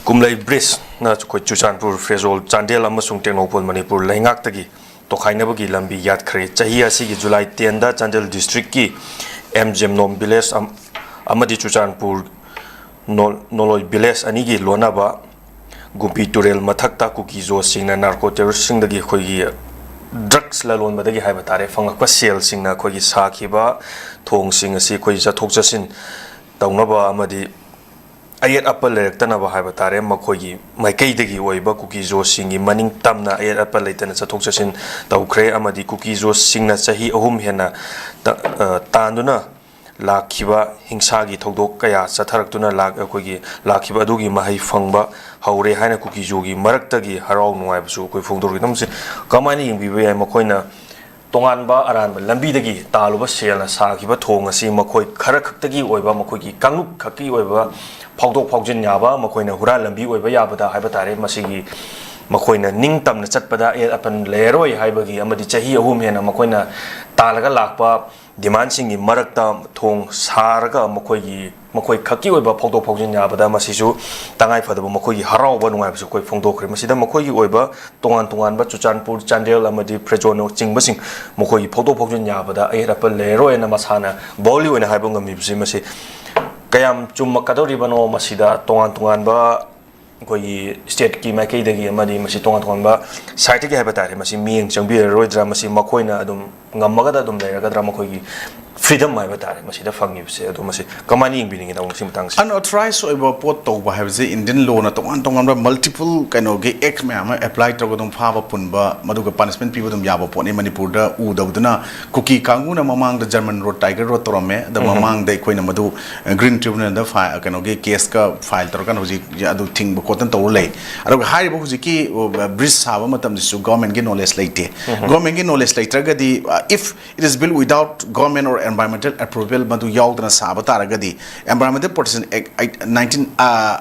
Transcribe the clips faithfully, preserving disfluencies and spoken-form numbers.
ꯀꯨꯝꯂꯩ ꯕ꯭ꯔꯤꯖꯅ ꯑꯩꯈꯣꯏ ꯆꯨꯔꯆꯥꯟꯄꯨꯔ, ꯐꯦꯔꯖꯣꯜ, ꯆꯥꯟꯗꯦꯜ ꯑꯃꯁꯨꯡ ꯇꯦꯡꯅꯧꯄꯜ ꯃꯅꯤꯄꯨꯔ ꯂꯩꯉꯥꯛꯇꯒꯤ ꯇꯣꯈꯥꯏꯅꯕꯒꯤ ꯂꯝꯕꯤ ꯌꯥꯠꯈ꯭ꯔꯦ꯫ ꯆꯍꯤ ꯑꯁꯤꯒꯤ ꯖꯨꯂꯥꯏ ꯇꯦꯟꯗ ꯆꯥꯟꯗꯦꯜ ꯗꯤꯁꯇ꯭ꯔꯤꯛꯀꯤ ꯑꯦꯝ ꯖꯦꯝꯅꯣꯝ ꯚꯤꯂꯦꯖ ꯑꯝ-, ꯑꯃꯗꯤ ꯆꯨꯔꯆꯥꯟꯄꯨꯔ ꯅꯣꯜ-, ꯅꯣꯂꯣꯏ ꯚꯤꯂꯦꯖ ꯑꯅꯤꯒꯤ ꯂꯣꯟꯅꯕ ꯒꯨꯝꯄꯤ ꯇꯨꯔꯦꯜ ꯃꯊꯛꯇ ꯀꯨꯀꯤ ꯖꯣꯁꯁꯤꯡꯅ ꯅꯥꯔꯀꯣ ꯇꯦꯔꯣꯔꯤꯁꯁꯤꯡꯗꯒꯤ ꯑꯩꯈꯣꯏꯒꯤ ꯗ꯭ꯔꯒꯁ ꯂꯂꯣꯟꯕꯗꯒꯤ ꯍꯥꯏꯕ ꯇꯥꯔꯦ, ꯐꯪꯂꯛꯄ ꯁꯦꯜꯁꯤꯡꯅ ꯑꯩꯈꯣꯏꯒꯤ ꯁꯥꯈꯤꯕ ꯊꯣꯡꯁꯤꯡ ꯑꯁꯤ ꯑꯩꯈꯣꯏ ꯆꯠꯊꯣꯛ ꯆꯠꯁꯤꯟ ꯇꯧꯅꯕ ꯑꯃꯗꯤ ꯑꯌꯦꯠ ꯑꯄꯟ ꯂꯩꯔꯛꯇꯅꯕ ꯍꯥꯏꯕ ꯇꯥꯔꯦ, ꯃꯈꯣꯏꯒꯤ ꯃꯥꯏꯀꯩꯗꯒꯤ ꯑꯣꯏꯕ ꯀꯨꯀꯤ ꯖꯣꯁꯁꯤꯡꯒꯤ ꯃꯅꯤꯡ ꯇꯝꯅ ꯑꯌꯦꯠ ꯑꯄꯟ ꯂꯩꯇꯅ ꯆꯠꯊꯣꯛ ꯆꯠꯁꯤꯟ ꯇꯧꯈ꯭ꯔꯦ꯫ ꯑꯃꯗꯤ ꯀꯨꯀꯤ ꯖꯣꯁꯁꯤꯡꯅ ꯆꯍꯤ ꯑꯍꯨꯝ ꯍꯦꯟꯅ ꯇ-, ꯑ, ꯇꯥꯟꯗꯨꯅ ꯂꯥꯛꯈꯤꯕ ꯍꯤꯡꯁꯥꯒꯤ ꯊꯧꯗꯣꯛ ꯀꯌꯥ ꯆꯠꯊꯔꯛꯇꯨꯅ ꯂꯥꯛ-, ꯑꯩꯈꯣꯏꯒꯤ ꯂꯥꯛꯈꯤꯕ ꯑꯗꯨꯒꯤ ꯃꯍꯩ ꯐꯪꯕ ꯍꯧꯔꯦ ꯍꯥꯏꯅ ꯀꯨꯀꯤ ꯖꯣꯒꯤ ꯃꯔꯛꯇꯒꯤ ꯍꯔꯥꯎ ꯅꯨꯡꯉꯥꯏꯕꯁꯨ ꯑꯩꯈꯣꯏ ꯐꯣꯡꯗꯣꯔꯛꯏ꯫ ꯃꯁꯤ ꯀꯃꯥꯏꯅ ꯌꯦꯡꯕꯤꯕ ꯌꯥꯏ? ꯃꯈꯣꯏꯅ ꯇꯣꯉꯥꯟꯕ ꯑꯔꯥꯟꯕ ꯂꯝꯕꯤꯗꯒꯤ ꯇꯥꯜꯂꯨꯕ ꯁꯦꯜꯅ ꯁꯥꯈꯤꯕ ꯊꯣꯡ ꯑꯁꯤ ꯃꯈꯣꯏ ꯈꯔ ꯈꯛꯇꯒꯤ ꯑꯣꯏꯕ, ꯃꯈꯣꯏꯒꯤ ꯀꯥꯡꯂꯨꯞ ꯈꯛꯀꯤ ꯑꯣꯏꯕ ꯐꯥꯎꯗꯣꯛ ꯐꯥꯎꯖꯤꯟ ꯌꯥꯕ, ꯃꯈꯣꯏꯅ ꯍꯨꯔꯥꯟ ꯂꯝꯕꯤ ꯑꯣꯏꯕ ꯌꯥꯕꯗ ꯍꯥꯏꯕ ꯇꯥꯔꯦ, ꯃꯁꯤꯒꯤ ꯃꯈꯣꯏꯅ ꯅꯤꯡꯇꯝꯅ ꯆꯠꯄꯗ ꯑꯌꯦꯠ ꯑꯄꯟ ꯂꯩꯔꯔꯣꯏ ꯍꯥꯏꯕꯒꯤ ꯑꯃꯗꯤ ꯆꯍꯤ ꯑꯍꯨꯝ ꯍꯦꯟꯅ ꯃꯈꯣꯏꯅ ꯇꯥꯜꯂꯒ ꯂꯥꯛꯄ ꯗꯤꯃꯥꯟꯁꯤꯡꯒꯤ ꯃꯔꯛꯇ ꯊꯣꯡ ꯁꯥꯔꯒ ꯃꯈꯣꯏꯒꯤ, ꯃꯈꯣꯏ ꯈꯛꯀꯤ ꯑꯣꯏꯕ ꯐꯥꯎꯗꯣꯛ ꯐꯥꯎꯖꯤꯟ ꯌꯥꯕꯗ ꯃꯁꯤꯁꯨ ꯇꯉꯥꯏ ꯐꯗꯕ ꯃꯈꯣꯏꯒꯤ ꯍꯔꯥꯎꯕ ꯅꯨꯡꯉꯥꯏꯕꯁꯨ ꯑꯩꯈꯣꯏ ꯐꯣꯡꯗꯣꯛꯈ꯭ꯔꯦ꯫ ꯃꯁꯤꯗ ꯃꯈꯣꯏꯒꯤ ꯑꯣꯏꯕ ꯇꯣꯉꯥꯟ ꯇꯣꯉꯥꯟꯕ ꯆꯨꯔꯆꯥꯟꯄꯨꯔ, ꯆꯥꯟꯗꯦꯜ ꯑꯃꯗꯤ ꯐ꯭ꯔꯦꯖꯣꯟꯅꯆꯤꯡꯕꯁꯤꯡ ꯃꯈꯣꯏꯒꯤ ꯐꯥꯎꯗꯣꯛ ꯐꯥꯎꯖꯤꯟ ꯌꯥꯕꯗ ꯑꯌꯦꯠ ꯑꯄꯟ ꯂꯩꯔꯔꯣꯏꯅ ꯃꯁꯥꯅ ꯕꯣꯜꯂꯤ ꯑꯣꯏꯅ ꯍꯥꯏꯕ ꯉꯝꯃꯤꯕꯁꯤ, ꯃꯁꯤ ꯀꯌꯥꯝ ꯆꯨꯝꯃꯛꯀꯗꯧꯔꯤꯕꯅꯣ? ꯃꯁꯤꯗ ꯇꯣꯉꯥꯟ ꯇꯣꯉꯥꯟꯕ ꯑꯩꯈꯣꯏꯒꯤ ꯁ꯭ꯇꯦꯠꯀꯤ ꯃꯥꯏꯀꯩꯗꯒꯤ ꯑꯃꯗꯤ ꯃꯁꯤ ꯇꯣꯉꯥꯟ ꯇꯣꯉꯥꯟꯕ ꯁꯥꯏꯠꯇꯒꯤ ꯍꯥꯏꯕ ꯇꯥꯔꯦ, ꯃꯁꯤ ꯃꯤꯠꯌꯦꯡ ꯆꯪꯕꯤꯔꯔꯣꯏꯗ꯭ꯔꯥ? ꯃꯁꯤ ꯃꯈꯣꯏꯅ ꯑꯗꯨꯝ ꯉꯝꯃꯒꯗ ꯑꯗꯨꯝ ꯂꯩꯔꯒꯗ꯭ꯔꯥ? ꯃꯈꯣꯏꯒꯤ ꯐ꯭ꯔꯤꯗꯝ ꯍꯥꯏꯕ ꯇꯥꯔꯦ ꯃꯁꯤꯗ ꯐꯪꯉꯤꯕꯁꯦ, ꯑꯗꯣ ꯃꯁꯤ ꯀꯃꯥꯏꯅ ꯌꯦꯡꯕꯤꯅꯤꯡꯉꯤꯅꯣ ꯁꯤ ꯃꯇꯥꯡꯁꯦ? ꯑꯟꯑꯣꯊꯣꯔꯥꯏꯖ ꯑꯣꯏꯕ ꯄꯣꯠ ꯇꯧꯕ ꯍꯥꯏꯕꯁꯦ ꯏꯟꯗꯤꯌꯟ ꯂꯣꯅ ꯇꯣꯉꯥꯟ ꯇꯣꯉꯥꯟꯕ ꯃꯜꯇꯤꯄꯜ ꯀꯩꯅꯣꯒꯤ ꯑꯦꯛ ꯃꯌꯥꯝ ꯑꯃ ꯑꯦꯄ꯭ꯂꯥꯏ ꯇꯧꯔꯒ ꯑꯗꯨꯝ ꯐꯥꯕ ꯄꯨꯟꯕ, ꯃꯗꯨꯒ ꯄꯅꯤꯁꯃꯦꯟ ꯄꯤꯕ ꯑꯗꯨꯝ ꯌꯥꯕ ꯄꯣꯠꯅꯤ꯫ ꯃꯅꯤꯄꯨꯔꯗ ꯎꯗꯕꯗꯨꯅ ꯀꯨꯀꯤ ꯀꯥꯡꯕꯨꯅ ꯃꯃꯥꯡꯗ ꯖꯔꯃꯟ ꯔꯣꯗ, ꯇꯥꯏꯒꯔ ꯔꯣꯗ ꯇꯧꯔꯝꯃꯦ꯫ ꯑꯗ ꯎꯝ꯫ ꯃꯃꯥꯡꯗ ꯑꯩꯈꯣꯏꯅ ꯃꯗꯨ, ꯑ, ꯒ꯭ꯔꯤꯟ ꯇ꯭ꯔꯤꯕꯨꯅꯦꯜꯗ ꯐꯥꯏ-, ꯀꯩꯅꯣꯒꯤ ꯀꯦꯁꯀ ꯐꯥꯏꯜ ꯇꯧꯔꯀꯥꯟꯗ ꯍꯧꯖꯤꯛ ꯑꯗꯨ ꯊꯤꯡꯕ ꯈꯣꯠꯇꯅ ꯇꯧꯔ ꯂꯩ꯫ ꯑꯗꯨꯒ ꯍꯥꯏꯔꯤꯕ ꯍꯧꯖꯤꯛꯀꯤ, ꯑ, ꯕ꯭ꯔꯤꯖ ꯁꯥꯕ ꯃꯇꯝꯗꯁꯨ ꯒꯣꯔꯃꯦꯟꯒꯤ ꯅꯣꯂꯦꯖ ꯂꯩꯇꯦ꯫ ꯎꯝ꯫ ꯒꯣꯔꯃꯦꯟꯒꯤ ꯅꯣꯂꯦꯖ ꯂꯩꯇ꯭ꯔꯒꯗꯤ, ꯑ, if it is built without government or environmental approval, ꯃꯗꯨ ꯌꯥꯎꯗꯅ ꯁꯥꯕ ꯇꯥꯔꯒꯗꯤ, Environmental Protection Act nineteen, ꯑ,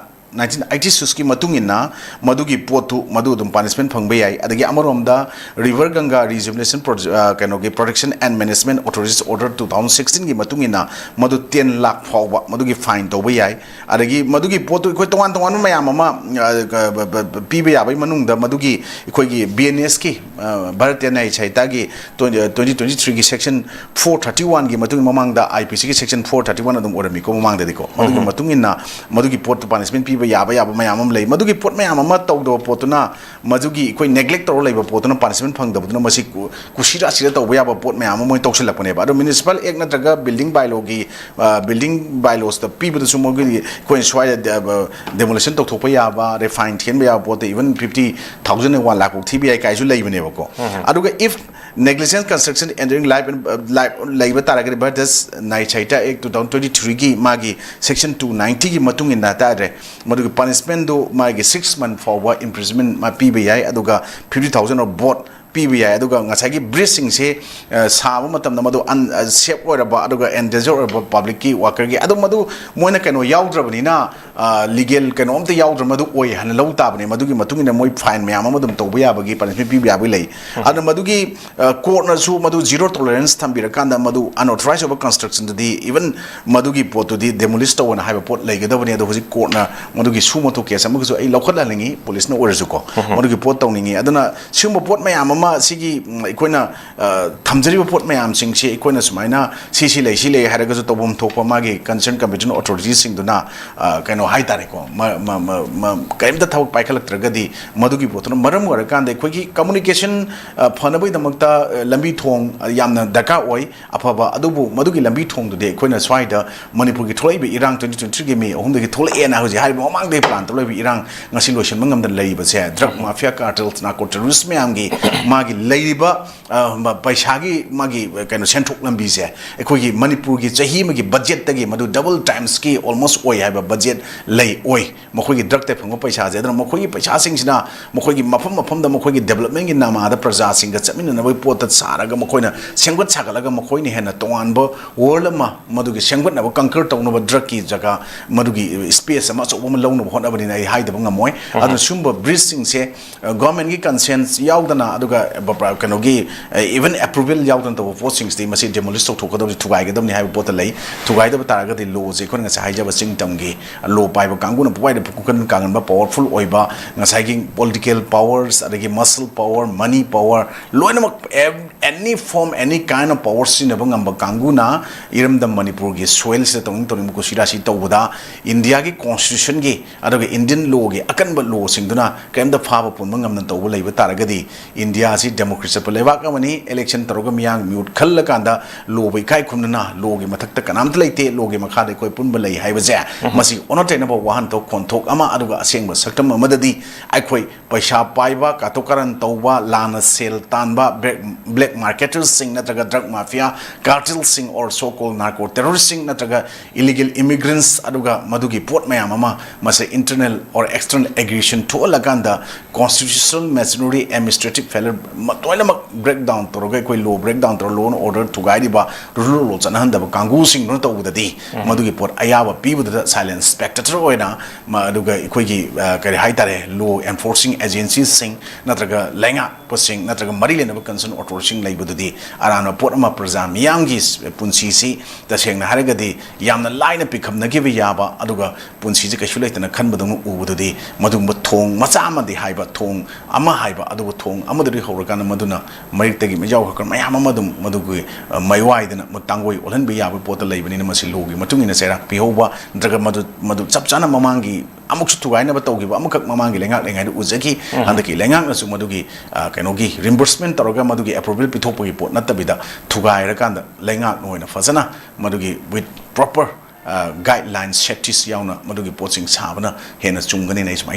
ꯅꯥꯏꯟꯇꯤꯟ ꯑꯩꯠꯇꯤ ꯁꯤꯛꯁꯀꯤ ꯃꯇꯨꯡ ꯏꯟꯅ ꯃꯗꯨꯒꯤ ꯄꯣꯠꯇꯨ ꯃꯗꯨ ꯑꯗꯨꯝ ꯄꯥꯅꯤꯁꯃꯦꯟ ꯐꯪꯕ ꯌꯥꯏ꯫ ꯑꯗꯒꯤ ꯑꯃꯔꯣꯝꯗ River Ganga Rejuvenation Project, ꯑ, ꯀꯩꯅꯣꯒꯤ Protection and Management Authorities Order two thousand sixteenꯒꯤ ꯃꯇꯨꯡ ꯏꯟꯅ ꯃꯗꯨ ten lakh ꯐꯥꯎꯕ ꯃꯗꯨꯒꯤ ꯐꯥꯏꯟ ꯇꯧꯕ ꯌꯥꯏ꯫ ꯑꯗꯒꯤ ꯃꯗꯨꯒꯤ ꯄꯣꯠꯇꯨ ꯑꯩꯈꯣꯏ ꯇꯣꯉꯥꯟ ꯇꯣꯉꯥꯟꯕ ꯃꯌꯥꯝ ꯑꯃ, ꯑ, ꯀ-, ꯕ-, ꯕ-, ꯕ-, ꯄꯤꯕ ꯌꯥꯕꯒꯤ ꯃꯅꯨꯡꯗ ꯃꯗꯨꯒꯤ ꯑꯩꯈꯣꯏꯒꯤ B N S ꯀꯤ, ꯑ, Bharatiya ꯅ꯭ꯌꯥꯌ ꯁꯥꯍꯤꯇꯥꯒꯤ twenty, twenty twenty-threeꯒꯤ section four thirty-oneꯒꯤ ꯃꯇꯨꯡ ꯃꯃꯥꯡꯗ IPCꯒꯤ section four thirty-one ꯑꯗꯨꯝ ꯑꯣꯏꯔꯝꯃꯤꯀꯣ ꯃꯃꯥꯡꯗꯗꯤꯀꯣ꯫ ꯃꯗꯨꯒꯤ ꯎꯝ꯫ ꯃꯇꯨꯡ ꯏꯟꯅ ꯃꯗꯨꯒꯤ ꯄꯣꯠꯇꯨ ꯄꯥꯅꯤꯁꯃꯦꯟ ꯄꯤꯕ ꯌꯥꯕ, ꯌꯥꯕ ꯃꯌꯥꯝ ꯑꯃ ꯂꯩ꯫ ꯃꯗꯨꯒꯤ ꯄꯣꯠ ꯃꯌꯥꯝ ꯑꯃ ꯇꯧꯗꯕ ꯄꯣꯠꯇꯨꯅ, ꯃꯗꯨꯒꯤ ꯑꯩꯈꯣꯏ neglect ꯇꯧꯔ ꯂꯩꯕ ꯄꯣꯠꯇꯨꯅ ꯄꯥꯅꯤꯁꯃꯦꯟ ꯐꯪꯗꯕꯗꯨꯅ ꯃꯁꯤ ꯀꯨ-, ꯀꯨꯁꯤꯔꯥꯁꯤꯗ ꯇꯧꯕ ꯌꯥꯕ ꯄꯣꯠ ꯃꯌꯥꯝ ꯑꯃ ꯃꯣꯏ ꯇꯧꯁꯤꯜꯂꯛꯄꯅꯦꯕ꯫ ꯑꯗꯣ municipal act ꯅꯠꯇ꯭ꯔꯒ building bylawꯒꯤ, ꯑ, building bylawsꯇ ꯄꯤꯕꯗꯁꯨ ꯃꯣꯏꯒꯤ ꯑꯩꯈꯣꯏꯅ ꯁ꯭ꯋꯥꯏꯗ ꯗꯦ-, ꯑ, demolition ꯇꯧꯊꯣꯛꯄ ꯌꯥꯕ, refine ꯊꯤꯍꯟꯕ ꯌꯥꯕ ꯄꯣꯠꯇ even fifty thousand, one lakh ꯐꯥꯎ ꯊꯤꯕ ꯌꯥꯏ ꯀꯥꯏꯁꯨ ꯂꯩꯕꯅꯦꯕꯀꯣ꯫ ꯎꯝ꯫ ꯑꯗꯨꯒ if negligence construction endangering life and, uh, life ꯂꯩꯕ ꯇꯥꯔꯒꯗꯤ, ꯚꯥꯔꯇꯤꯌ ꯅ꯭ꯌꯥꯌ ꯁꯥꯍꯤꯇꯥ act two thousand twenty-threeꯒꯤ ꯃꯥꯒꯤ section two ninetyꯒꯤ ꯃꯇꯨꯡ ꯏꯟꯅ ꯍꯥꯏꯇꯥꯔꯦ, ꯃꯗꯨꯒꯤ ꯄꯥꯅꯤꯁꯃꯦꯟꯗꯨ ꯃꯥꯒꯤ six month ꯐꯥꯎꯕ imprisonment ꯃꯥ ꯄꯤꯕ ꯌꯥꯏ, ꯑꯗꯨꯒ fifty thousand of board ꯄꯤꯕ ꯌꯥꯏ꯫ ꯑꯗꯨꯒ ꯉꯁꯥꯏꯒꯤ bridgeꯁꯤꯡꯁꯦ, ꯑ, ꯁꯥꯕ ꯃꯇꯝꯗ ꯃꯗꯨ ꯑꯟ-, ꯑ, safe ꯑꯣꯏꯔꯕ ꯑꯗꯨꯒ endanger ꯑꯣꯏꯔꯕ publicꯀꯤ workerꯒꯤ ꯑꯗꯨ ꯃꯗꯨ ꯃꯣꯏꯅ ꯀꯩꯅꯣ ꯌꯥꯎꯗ꯭ꯔꯕꯅꯤꯅ, ꯑ, legal ꯀꯩꯅꯣ ꯑꯝꯇ ꯌꯥꯎꯗ꯭ꯔ ꯃꯗꯨ ꯑꯣꯏ ꯍꯥꯏꯅ ꯂꯧ ꯇꯥꯕꯅꯦ꯫ ꯃꯗꯨꯒꯤ ꯃꯇꯨꯡ ꯏꯟꯅ ꯃꯣꯏ fine ꯃꯌꯥꯝ ꯑꯃ ꯑꯗꯨꯝ ꯇꯧꯕ ꯌꯥꯕꯒꯤ, punishment ꯄꯤꯕ ꯌꯥꯕꯒꯤ ꯂꯩ꯫ ꯑꯗꯨꯅ ꯃꯗꯨꯒꯤ, ꯑ, courtꯅꯁꯨ ꯃꯗꯨ zero tolerance ꯊꯝꯕꯤꯔꯀꯥꯟꯗ ꯃꯗꯨ unauthorized ꯑꯣꯏꯕ constructionꯗꯨꯗꯤ even ꯃꯗꯨꯒꯤ ꯄꯣꯠꯇꯨꯗꯤ demolish ꯇꯧꯑꯣꯅ ꯍꯥꯏꯕ ꯄꯣꯠ ꯂꯩꯒꯗꯕꯅꯤ꯫ ꯑꯗꯣ ꯍꯧꯖꯤꯛ courtꯅ ꯃꯗꯨꯒꯤ suo motu case ꯑꯃꯒꯁꯨ ꯑꯩ ꯂꯧꯈꯠꯍꯟꯅꯤꯡꯉꯤ, policeꯅ ꯑꯣꯏꯔꯁꯨꯀꯣ꯫ ꯃꯗꯨꯒꯤ ꯄꯣꯠ ꯇꯧꯅꯤꯡꯉꯤ꯫ ꯑꯗꯨꯅ ꯁꯤꯒꯨꯝꯕ ꯄꯣꯠ ꯃꯌꯥꯝ ꯑꯃ ꯁꯤꯒꯤ, ꯎꯝ, ꯑꯩꯈꯣꯏꯅ, ꯑ, ꯊꯝꯖꯔꯤꯕ ꯄꯣꯠ ꯃꯌꯥꯝꯁꯤꯡꯁꯤ ꯑꯩꯈꯣꯏꯅ ꯁꯨꯃꯥꯏꯅ ꯁꯤ, ꯁꯤ ꯂꯩ, ꯁꯤ ꯂꯩ ꯍꯥꯏꯔꯒꯁꯨ ꯇꯧꯐꯝ ꯊꯣꯛꯄ ꯃꯥꯒꯤ concern competent authorityꯁꯤꯡꯗꯨꯅ, ꯑ, ꯀꯩꯅꯣ ꯍꯥꯏꯇꯥꯔꯦꯀꯣ, ꯃ-, ꯃ-, ꯃ-, ꯃ-, ꯀꯔꯤꯝꯇ ꯊꯕꯛ ꯄꯥꯏꯈꯠꯂꯛꯇ꯭ꯔꯒꯗꯤ ꯃꯗꯨꯒꯤ ꯄꯣꯠꯇꯨꯅ ꯃꯔꯝ ꯑꯣꯏꯔꯀꯥꯟꯗ ꯑꯩꯈꯣꯏꯒꯤ communication, ꯑ, ꯐꯅꯕꯒꯤꯗꯃꯛꯇ, ꯑ, ꯂꯝꯕꯤ ꯊꯣꯡ, ꯑ, ꯌꯥꯝꯅ ꯗꯔꯀꯥꯔ ꯑꯣꯏ꯫ ꯑꯐꯕ ꯑꯗꯨꯕꯨ ꯃꯗꯨꯒꯤ ꯂꯝꯕꯤ ꯊꯣꯡꯗꯨꯗꯤ ꯑꯩꯈꯣꯏꯅ ꯁ꯭ꯋꯥꯏꯗ ꯃꯅꯤꯄꯨꯔꯒꯤ ꯊꯣꯛꯂꯛꯏꯕ ꯏꯔꯥꯡ twenty twenty-threeꯒꯤ May ꯑꯍꯨꯝꯗꯒꯤ ꯊꯣꯛꯂꯛꯑꯦꯅ ꯍꯧꯖꯤꯛ ꯍꯥꯏꯔꯤꯕ ꯃꯃꯥꯡꯗꯒꯤ plan ꯇꯧꯔꯛꯏꯕ ꯏꯔꯥꯡ ꯉꯁꯤ ꯂꯣꯏꯁꯤꯟꯕ ꯉꯝꯗꯅ ꯂꯩꯔꯤꯕꯁꯦ drug mafia, cartels, narco terrorist ꯃꯌꯥꯝꯒꯤ ꯃꯥꯒꯤ ꯂꯩꯔꯤꯕ, ꯑ, ꯃ-, ꯄꯩꯁꯥꯒꯤ ꯃꯥꯒꯤ, ꯑ, ꯀꯩꯅꯣ ꯁꯦꯟꯊꯣꯛ ꯂꯝꯕꯤꯁꯦ ꯑꯩꯈꯣꯏꯒꯤ ꯃꯅꯤꯄꯨꯔꯒꯤ ꯆꯍꯤ ꯑꯃꯒꯤ budgetꯇꯒꯤ ꯃꯗꯨ double timesꯀꯤ almost ꯑꯣꯏ ꯍꯥꯏꯕ budget ꯂꯩ ꯑꯣꯏ꯫ ꯃꯈꯣꯏꯒꯤ ꯗ꯭ꯔꯛꯇ ꯐꯪꯕ ꯄꯩꯁꯥꯁꯦ, ꯑꯗꯨꯅ ꯃꯈꯣꯏꯒꯤ ꯄꯩꯁꯥꯁꯤꯡꯁꯤꯅ ꯃꯈꯣꯏꯒꯤ ꯃꯐꯝ ꯃꯐꯝꯗ ꯃꯈꯣꯏꯒꯤ ꯗꯦꯕꯂꯞꯃꯦꯟꯒꯤ ꯅꯃꯥꯗ ꯄ꯭ꯔꯖꯥꯁꯤꯡꯒ ꯆꯠꯃꯤꯟꯅꯅꯕꯒꯤ ꯄꯣꯠꯇ ꯁꯥꯔꯒ, ꯃꯈꯣꯏꯅ ꯁꯦꯝꯒꯠ ꯁꯥꯒꯠꯂꯒ, ꯃꯈꯣꯏꯅ ꯍꯦꯟꯅ ꯇꯣꯉꯥꯟꯕ ꯋꯥꯔꯜ ꯑꯃ ꯃꯗꯨꯒꯤ ꯁꯦꯝꯒꯠꯅꯕ, ꯀꯪꯀꯔ ꯇꯧꯅꯕ, ꯗ꯭ꯔꯛꯀꯤ ꯖꯒꯥ, ꯃꯗꯨꯒꯤ ꯁ꯭ꯄꯦꯁ ꯑꯃ ꯑꯆꯧꯕ ꯑꯃ ꯂꯧꯅꯕ ꯍꯣꯠꯅꯕꯅꯤꯅ ꯑꯩ ꯍꯥꯏꯗꯕ ꯉꯝꯃꯣꯏ꯫ ꯑꯗꯨꯅ ꯁꯤꯒꯨꯝꯕ ꯕ꯭ꯔꯤꯖꯁꯤꯡꯁꯦ ꯒꯣꯔꯃꯦꯟꯒꯤ ꯀꯟꯁꯦꯟꯁ ꯌꯥꯎꯗꯅ, ꯑꯗꯨꯒ ꯀꯩꯅꯣꯒꯤ ꯏꯚꯟ ꯑꯦꯄ꯭ꯔꯨꯚꯦꯜ ꯌꯥꯎꯗꯅ ꯇꯧꯕ ꯄꯣꯠꯁꯤꯡꯁꯤꯗꯤ ꯃꯁꯤ ꯗꯦꯃꯣꯂꯤꯁ ꯇꯧꯊꯣꯛꯀꯗꯕꯁꯤ, ꯊꯨꯒꯥꯏꯒꯗꯕꯅꯤ ꯍꯥꯏꯕ ꯄꯣꯠꯇ ꯂꯩ꯫ ꯊꯨꯒꯥꯏꯗꯕ ꯇꯥꯔꯒꯗꯤ ꯂꯣꯁꯦ ꯑꯩꯈꯣꯏꯅ ꯉꯁꯥꯏ ꯍꯥꯏꯖꯕ ꯆꯤꯡ ꯇꯝꯒꯤ ꯂꯣ ꯄꯥꯏꯕ ꯀꯥꯡꯕꯨꯅ ꯄꯨꯄꯥꯏꯗ ꯄꯨꯀꯟ ꯀꯥꯡꯍꯟꯕ, ꯄꯋꯥꯔꯐꯨꯜ ꯑꯣꯏꯕ, ꯉꯁꯥꯏꯒꯤ ꯄꯣꯂꯤꯇꯤꯀꯦꯜ ꯄꯋꯔꯁ, ꯑꯗꯒꯤ ꯃꯁꯜ ꯄꯋꯔ, ꯃꯅꯤ ꯄꯋꯔ, ꯂꯣꯏꯅꯃꯛ, any form, any kind of power ꯁꯤꯖꯤꯟꯅꯕ ꯉꯝꯕ ꯀꯥꯡꯕꯨꯅ ꯏꯔꯝꯗꯝ ꯃꯅꯤꯄꯨꯔꯒꯤ ꯁꯣꯏꯜꯁꯤꯗ ꯇꯧꯅꯤꯡ ꯇꯧꯅꯤꯡꯕ ꯀꯨꯁꯤ ꯔꯥꯁꯤ ꯇꯧꯕꯗ, ꯏꯟꯗꯤꯌꯥꯒꯤ ꯀꯣꯟꯁꯇꯤꯇ꯭ꯌꯨꯁꯟꯒꯤ ꯑꯗꯨꯒ ꯏꯟꯗꯤꯌꯟ ꯂꯣꯒꯤ ꯑꯀꯟꯕ ꯂꯣꯁꯤꯡꯗꯨꯅ ꯀꯔꯤꯝꯇ ꯐꯥꯕ ꯄꯨꯟꯕ ꯉꯝꯗꯅ ꯇꯧꯕ ꯂꯩꯕ ꯇꯥꯔꯒꯗꯤ, ꯏꯟꯗꯤꯌꯥ ꯑꯁꯤ ꯗꯦꯃꯣꯀ꯭ꯔꯦꯁꯤ ꯆꯠꯄ ꯂꯩꯕꯥꯛ ꯑꯃꯅꯤ꯫ ꯏꯂꯦꯛꯁꯟ ꯇꯧꯔꯒ ꯃꯤꯌꯥꯝꯒꯤ ꯃꯤꯍꯨꯠ ꯈꯜꯂꯀꯥꯟꯗ ꯂꯣꯕꯨ ꯏꯀꯥꯏ ꯈꯨꯝꯅꯅ, ꯂꯣꯒꯤ ꯃꯊꯛꯇ ꯀꯅꯥꯝꯇ ꯂꯩꯇꯦ, ꯂꯣꯒꯤ ꯃꯈꯥꯗ ꯑꯩꯈꯣꯏ ꯄꯨꯟꯕ ꯂꯩ ꯍꯥꯏꯕꯁꯦ, ꯃꯁꯤ ꯑꯣꯟꯅ ꯇꯩꯅꯕ ꯋꯥꯍꯟꯊꯣꯛ ꯈꯣꯟꯊꯣꯛ ꯑꯃ, ꯑꯗꯨꯒ ꯑꯁꯦꯡꯕ ꯁꯛꯇꯝ ꯑꯃꯗꯗꯤ ꯑꯩꯈꯣꯏ ꯄꯩꯁꯥ ꯄꯥꯏꯕ, ꯀꯥꯇꯨ ꯀꯥꯔꯟ ꯇꯧꯕ, ꯂꯥꯟꯅ ꯁꯦꯜ ꯇꯥꯟꯕ, ꯕ꯭ꯂꯦꯛ, ꯕ꯭ꯂꯦꯛ ꯃꯥꯔꯀꯦꯇꯔꯁꯤꯡ ꯅꯠꯇ꯭ꯔꯒ ꯗ꯭ꯔꯒ ꯃꯥꯐꯤꯌꯥ ꯀꯥꯔꯇꯦꯜꯁꯤꯡ, or so called narco terroristꯁꯤꯡ ꯅꯠꯇ꯭ꯔꯒ ꯏꯂꯤꯒꯦꯜ ꯏꯃꯤꯒ꯭ꯔꯦꯟꯠꯁ, ꯑꯗꯨꯒ ꯃꯗꯨꯒꯤ ꯄꯣꯠ ꯃꯌꯥꯝ ꯑꯃ, ꯃꯁꯤ internal or external aggression ꯊꯣꯛꯍꯜꯂꯀꯥꯟꯗ, constitutional machinery, administrative failure, ꯃ-, ꯂꯣꯏꯅꯃꯛ ꯕ꯭ꯔꯦꯛ ꯗꯥꯎꯟ ꯇꯧꯔꯒ, ꯑꯩꯈꯣꯏ ꯂꯣ ꯕ꯭ꯔꯦꯛ ꯗꯥꯎꯟ ꯇꯧꯔꯒ, law and order ꯊꯨꯒꯥꯏꯔꯤꯕ, ꯔꯨꯜ ꯂꯣ ꯆꯠꯅꯍꯟꯗꯕ ꯀꯥꯡꯕꯨꯁꯤꯡꯗꯨꯅ ꯇꯧꯕꯗꯗꯤ, ꯃꯗꯨꯒꯤ ꯄꯣꯠ ꯑꯌꯥꯕ ꯄꯤꯕꯗꯨꯗ silent spectator ꯑꯣꯏꯅ, ꯃ-, ꯑꯗꯨꯒ ꯑꯩꯈꯣꯏꯒꯤ, ꯑ, ꯀꯔꯤ ꯍꯥꯏꯇꯥꯔꯦ, law enforcing agencyꯁꯤꯡ ꯅꯠꯇ꯭ꯔꯒ ꯂꯩꯉꯥꯛꯄꯁꯤꯡ ꯅꯠꯇ꯭ꯔꯒ ꯃꯔꯤ ꯂꯩꯅꯕ concern authorityꯁꯤꯡ ꯂꯩꯕꯗꯨꯗꯤ ꯑꯔꯥꯟꯕ ꯄꯣꯠ ꯑꯃ ꯄ꯭ꯔꯖꯥ ꯃꯤꯌꯥꯝꯒꯤ ꯄꯨꯟꯁꯤꯁꯤ ꯇꯁꯦꯡꯅ ꯍꯥꯏꯔꯒꯗꯤ ꯌꯥꯝꯅ ꯂꯥꯏꯅ ꯄꯤꯈꯝꯅꯈꯤꯕ ꯌꯥꯕ, ꯑꯗꯨꯒ ꯄꯨꯟꯁꯤꯁꯦ ꯀꯩꯁꯨ ꯂꯩꯇꯅ ꯈꯟꯕꯗꯧꯅ ꯎꯕꯗꯨꯗꯤ, ꯃꯗꯨꯒꯨꯝꯕ ꯊꯣꯡ ꯃꯆꯥ ꯑꯃꯗꯤ ꯍꯥꯏꯕ, ꯊꯣꯡ ꯑꯃ ꯍꯥꯏꯕ, ꯑꯗꯨꯕꯨ ꯊꯣꯡ ꯑꯃꯗꯒꯤ ꯍꯧꯔꯀꯥꯟꯗ ꯃꯗꯨꯅ ꯃꯔꯤꯛꯇꯒꯤ ꯃꯩꯖꯥꯎ ꯈꯔ ꯈꯔ ꯃꯌꯥꯝ ꯑꯃ ꯑꯗꯨꯝ ꯃꯗꯨꯒꯤ, ꯑ, ꯃꯩꯋꯥꯏꯗꯅ ꯃ-, ꯇꯥꯡꯒꯣꯏ ꯑꯣꯜꯍꯟꯕ ꯌꯥꯕ ꯄꯣꯠꯇ ꯂꯩꯕꯅꯤꯅ, ꯃꯁꯤ ꯂꯣꯒꯤ ꯃꯇꯨꯡ ꯏꯟꯅ ꯆꯩꯔꯥꯛ ꯄꯤꯍꯧꯕ ꯅꯠꯇ꯭ꯔꯒ ꯃꯗꯨ, ꯃꯗꯨ ꯆꯞ ꯆꯥꯅ ꯃꯃꯥꯡꯒꯤ ꯑꯃꯨꯛꯁꯨ ꯊꯨꯒꯥꯏꯅꯕ ꯇꯧꯈꯤꯕ ꯑꯃꯈꯛ ꯃꯃꯥꯡꯒꯤ ꯂꯩꯉꯥꯛ ꯂꯩꯉꯥꯏꯗ ꯎꯖꯈꯤ꯫ ꯍꯟꯗꯛꯀꯤ ꯂꯩꯉꯥꯛꯅꯁꯨ ꯃꯗꯨꯒꯤ, ꯑ, ꯀꯩꯅꯣꯒꯤ reimbursement ꯇꯧꯔꯒ ꯃꯗꯨꯒꯤ approval ꯄꯤꯊꯣꯛꯄꯒꯤ ꯄꯣꯠ ꯅꯠꯇꯕꯤꯗ, ꯊꯨꯒꯥꯏꯔꯀꯥꯟꯗ ꯂꯩꯉꯥꯛꯅ ꯑꯣꯏꯅ ꯐꯖꯅ ꯃꯗꯨꯒꯤ with proper, ꯑ, guideline safeties ꯌꯥꯎꯅ ꯃꯗꯨꯒꯤ ꯄꯣꯠꯁꯤꯡ ꯁꯥꯕꯅ ꯍꯦꯟꯅ ꯆꯨꯝꯒꯅꯤꯅ ꯑꯩ ꯁꯨꯃꯥꯏꯅ